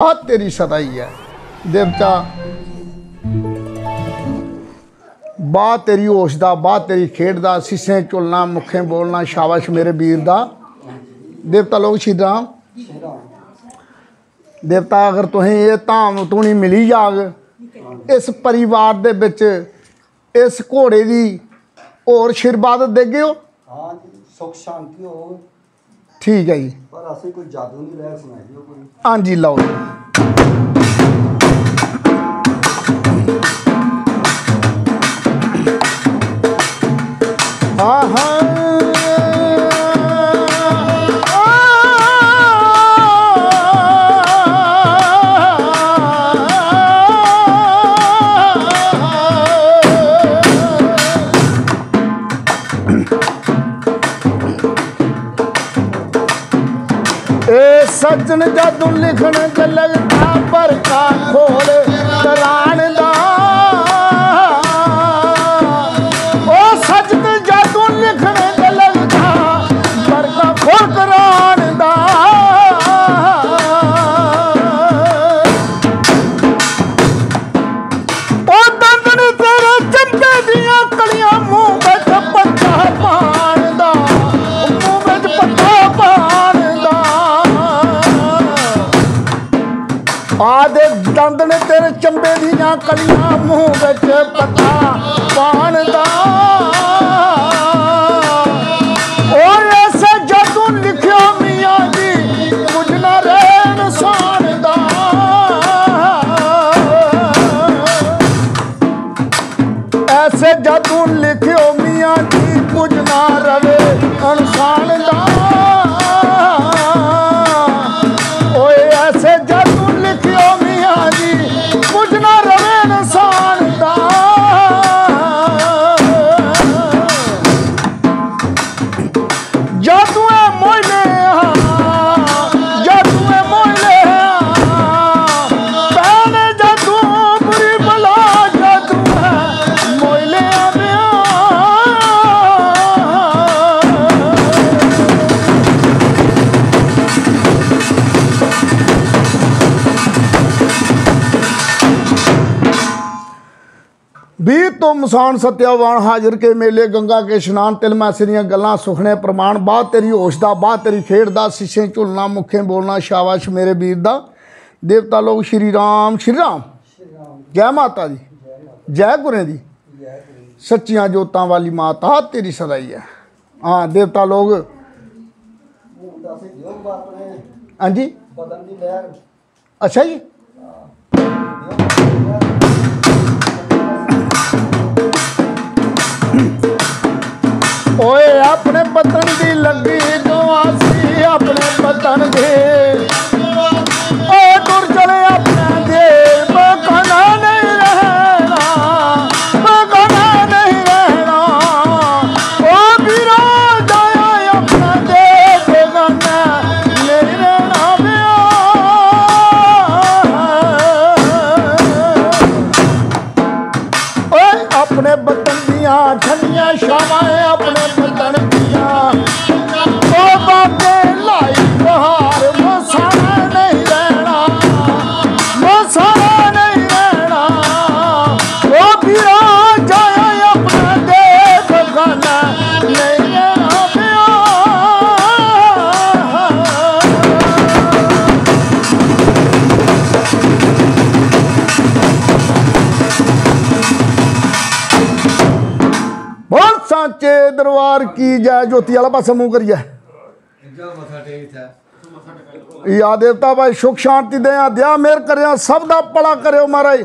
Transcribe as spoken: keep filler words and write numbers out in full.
बात तेरी सदाई ऐ। देवता, बात तेरी होश दा, बात तेरी खेड दा, सीसें झुलना, मुखें बोलना, शाबाश मेरे वीर दा। देवता लोक, श्री राम। देवता, अगर तुसें एह् धाम धूनी मिली जाग, इस परिवार दे बिच, इस घोड़े दी होर आशीर्वाद देगे ओ? हाँ जी, सुख शांति होग। ठीक है जी। पर असें कोई जादू नहीं, लैर सुनाई दियो कोई। हाँ जी, लाओ। हाँ, हाँ। ए सज्जन, जादू लिखण च लगदा बरका खोल करान दा। ओ सज्जन, जादू लिखण च लगदा बरका खोल करान दा। ओ दंदन तेरे चंबे दियां कलियां, मुंह बिच पत्ता पान दा, मुंह बिच पत्ता पान दा। आदे दंदन तेरे चंबे दियां कलियां, मुंह बिच पत्ता पान दा। ओए ऐसा जादू लिखियो मियां जी, पुज्जना रहे इंसान दा। ऐसे जादू लिखियो मियां जी, पुज्जना रवे इंसान दा। ओए ऐसे जादू लिखियो मियां जी, पुज्जना रवे इंसान दा। जादू ऐ मोइले, जादू ऐ मोइले, भैने जादू बुरी बला, जादू ऐ मोइले। बीर तो मसान सत्यावान, हाजर के मेले गंगा के स्नान, तिलमासे दियां गल्लां सुखने प्रमाण, बात तेरी होश दा, बात तेरी खेड दा, सीसें झुलना, मुखें बोलना, शाबाश मेरे वीर दा। देवता लोक, श्री राम, श्री राम। जय माता दी, जय गुरें दी। सच्चियां जोतां वाली माता तेरी सदाई ऐ। हाँ, देवता लोक। हाँ जी। अच्छा जी। ओए अपने बतन दी लगी दुआसी, अपने बतन दी। ओ टुर चले अपने देश, बगाना नहीं रहना, बगाना नहीं रहना। ओ बीरा जाया अपने देश, बगाना नहीं रहना। ओए अपने बतन दियां ठंडियां छावां, अपने बतन दियां। ओ बाबे लाई बहार, मसाना नहीं रहना, मसाना नहीं रहना। ओ बीरा जाया अपना देश, बगाना नहीं रहना। बोल सांचे दरबार की जय। ज्योति आह्ला पासै मूंह करियै। या देवता भाई सुख शांति देआ, देआ मेहर करेआ, सब दा भला करेओ महाराज।